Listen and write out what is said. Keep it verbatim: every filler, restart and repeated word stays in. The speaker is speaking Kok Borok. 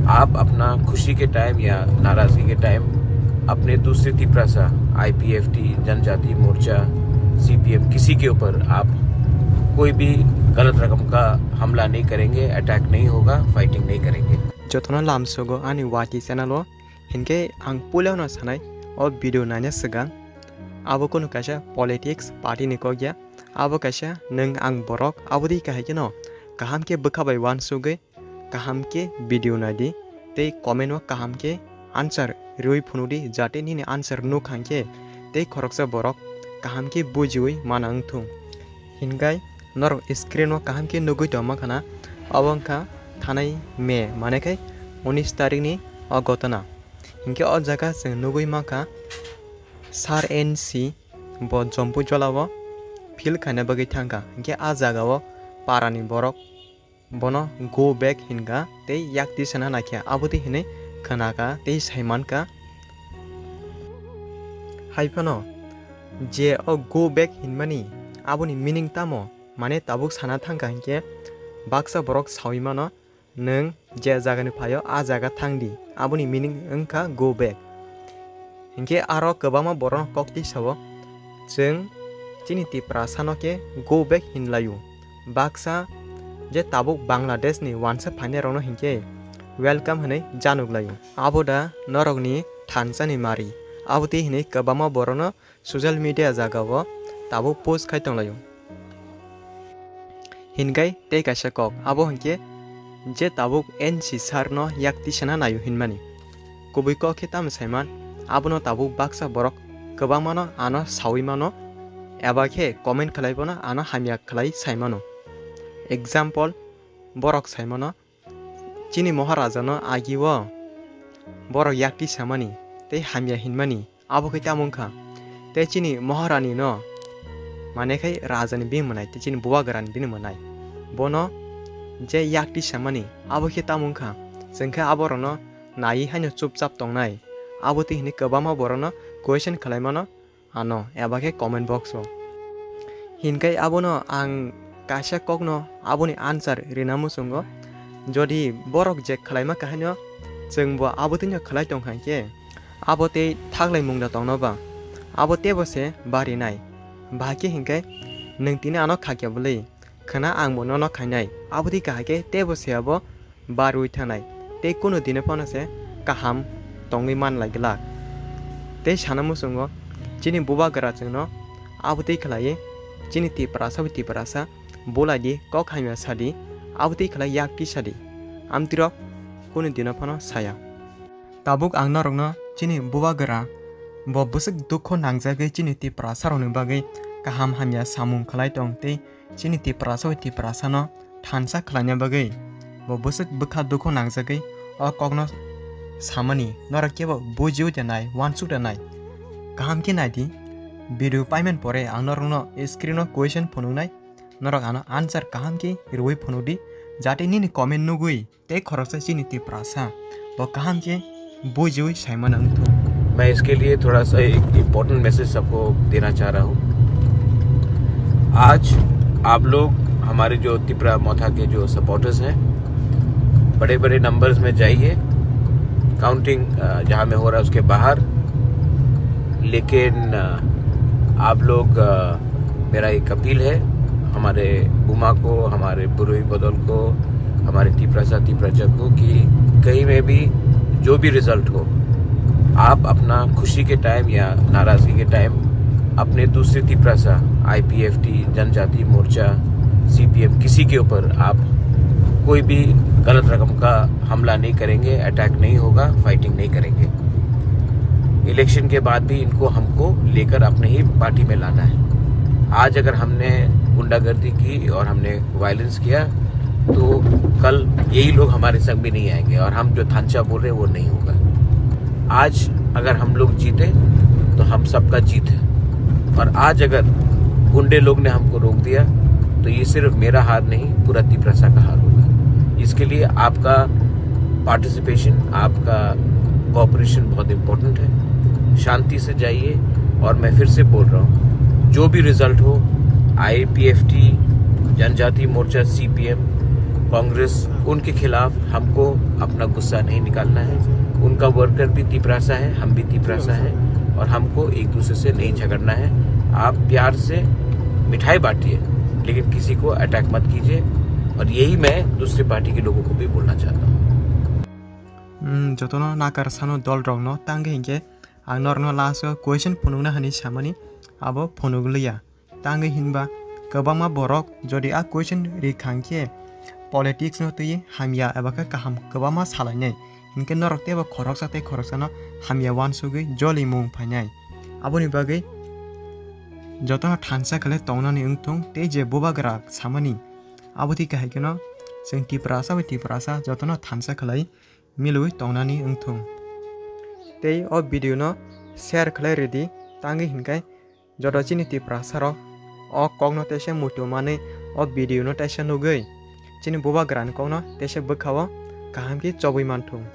आप अपना खुशी के टाइम या नाराजगी के टाइम अपने दूसरे तिपरासा, आईपीएफटी, जनजाति मोर्चा, सीपीएम, किसी के ऊपर आप कोई भी गलत रकम का हमला नहीं करेंगे, अटैक नहीं होगा, फाइटिंग नहीं करेंगे। Jotono lamsogo ani wati channel o, hinkhe ang puila no sanai, o video naina swkang abo kunu kaisa politics party ni kok ya, abo kaisa nwng ang borok, abo di kahai kheno kaham khe bwkha bai uansugwi kaham khe video nai di tei comment o kaham khe answer rwui phunu di, jate nini answer nuk hang khe tei khoroksa borok kaham khe bujiui mana wng thung. Hinkhai norok screen o kaham khe nugui tongma khana, obo wngkha thanai May, mane khai unis tarik ni o gotona. Hinkhe o jaga chwng nugui mankha Sir N C bo Jompu Jola o field khaina bagwi thangkha. Hinkhe a jaga o para ni borok bono go back hinkha tei yak tisana naikha, abo twi hinwi khnakha tei saimankha. Haiphano je o go back hinmani aboni meaning tamo? Mane tabuk sana thangkha hinkhe baksa borok saui mano, nwng je jagani phaio a jaga thangdi, aboni meaning wngkha go back. Hinkhe aro kwbangma borokno kok twi sao, chwng chini Tiprasano khe go back hinlaio. Baksa je tabuk Bangladesh ni uansa phainairokno hinkhe welcome hinwi januk laio. Abo da norokni thansa ni mari. Abo twi hinwi kwbangma borokno social media jaga o tabuk post khai tonglaio. Hinkhai tei kaisa kok, abo hinkhe je tabuk N C sir no yak tisana naio hinmani. Kubui kok khe tamo saiman, abono tabuk baksa borok kwbangmano ano saui mano, eba khe comment khlai bono ano hamya khlai sai mano. Example, borok sai mano, chini Maharajano agio borok yak tisamani tei hamya hinmani. Abo khe tamo wngkha? Tei chini Maharani no mane khai rajani bini mwnai, tei chini bubagrani bini mwnai. Bono je yak tisamani, abo khe tamo wngkha? Chwng khe aborokno naiwi haino chupchap tongnai. Abo twi hinwi kwbangma borokno question khlai mano ano, eba khe comment box o. Hinkhai abono ang kaisa kokno aboni answer rina muchungo. Jodi borok je khlaima kahaino chwngbo abo twino khlai tongkha hinkhe, abo tei thaklai mungda tongno ba? Abo teibo se barinai. Bahai khe hinkhe nwng tini ano khakya bwlwi, khwna angbo nono khainai. Abo twi kahai khe teibo se abo barwi thanai, tei kunu dino phano se kaham tongwi man lai glak. Tei sana muchungo chini bubagra chwngno abo twi khlaiwi chini Tiprasa bai Tiprasa bulai di, kok hamya sa di, abo twi khlai yak twi sa di. Amtwirok kunu dino phano saya. Tabuk ang norokno chini bubagra bo bwswk dukho nangjagwi chini Tiprasarokni bagwi kaham hamya samung khlai tong tei chini Tiprasa bai Tiprasano thansa khlaina bagwi bo bwswk bwkha dukho nangjagwi o kokno samani norok kebo bujiui da nai, uansuk da nai. Kaham khe nai di, video paiman pore ang norokno screen o question phunuknai, norok ano answer kaham khe rwui phunuk di, jate nini comment nugwi tei khoroksa chini Tiprasa bo kaham khe bujiui saimano wngthok. मैं इसके लिए थोड़ा सा एक important message सबको देना चाह रहा हूँ। आज आप लोग हमारे जो तिपरा मोथा के जो सपोर्टर्स हैं, बड़े बड़े नंबर्स में जाइए, काउंटिंग जहाँ में हो रहा है उसके बाहर, लेकिन अ, आप लोग अ, मेरा एक अपील है हमारे बुमा को, हमारे बुरुई बदल को, हमारे तिपरासा तिपराजा को कि कहीं में भी जो भी रिजल्ट हो, आप अपना खुशी के टाइम या नाराजगी के टाइम अपने दूसरे तिपरासा, आईपीएफटी, जनजाति मोर्चा, सीपीएम, किसी के ऊपर आप कोई भी गलत रकम का हमला नहीं करेंगे, अटैक नहीं होगा, फाइटिंग नहीं करेंगे। इलेक्शन के बाद भी इनको हमको लेकर अपने ही पार्टी में लाना है। आज अगर हमने गुंडागर्दी की और हमने वायलेंस किया तो कल यही लोग हमारे संग भी नहीं आएंगे और हम जो थांचा बोल रहे हैं वो नहीं होगा। आज अगर हम लोग जीते तो हम सबका जीत है, और आज अगर गुंडे लोग ने हमको रोक दिया तो ये सिर्फ मेरा हार नहीं, पूरा तिपरासा का हार होगा। इसके लिए आपका पार्टिसिपेशन, आपका कोऑपरेशन बहुत इम्पोर्टेंट है। शांति से जाइए, और मैं फिर से बोल रहा हूँ, जो भी रिजल्ट हो, आईपीएफटी, जनजाति मोर्चा, सीपीएम, कांग्रेस, उनके खिलाफ हमको अपना गुस्सा नहीं निकालना है। उनका वर्कर भी तिपरासा है, हम भी तिपरासा है, और हमको एक दूसरे से नहीं झगड़ना है। आप प्यार से मिठाई बांटिए, लेकिन किसी को अटैक मत कीजिए। और यही मैं दूसरी पार्टी के लोगों को भी बोलना चाहता हूँ। Hmm, jotono nakar sano dol rokno tangwi hinkhe ang norokno last o question phunukna hinwi samani abo phunuk liya. Tangwi hinba kwbangma borok jodi a question ri khang khe politics no twi hamya eba khe kaham kwbangma salainai. Hinkhe norok teibo khoroksa tei khoroksano hamya uansugwi jolimung phainai. Aboni bagwi jotono thansa khlai tongnani wngthung tei je bubagra samani abo twi kahai kheno chwng Tiprasa bai Tiprasa jotono thansa khlai milwi tongnani wngthung. Tei o video no share khlai ridi, tangwi hinkhai joto chini Tiprasa rok o kokno teisa muitu manwi o video no teisa nugwi chini bubagrani kokno teisa bwkhao kaham khe chobwi manthung.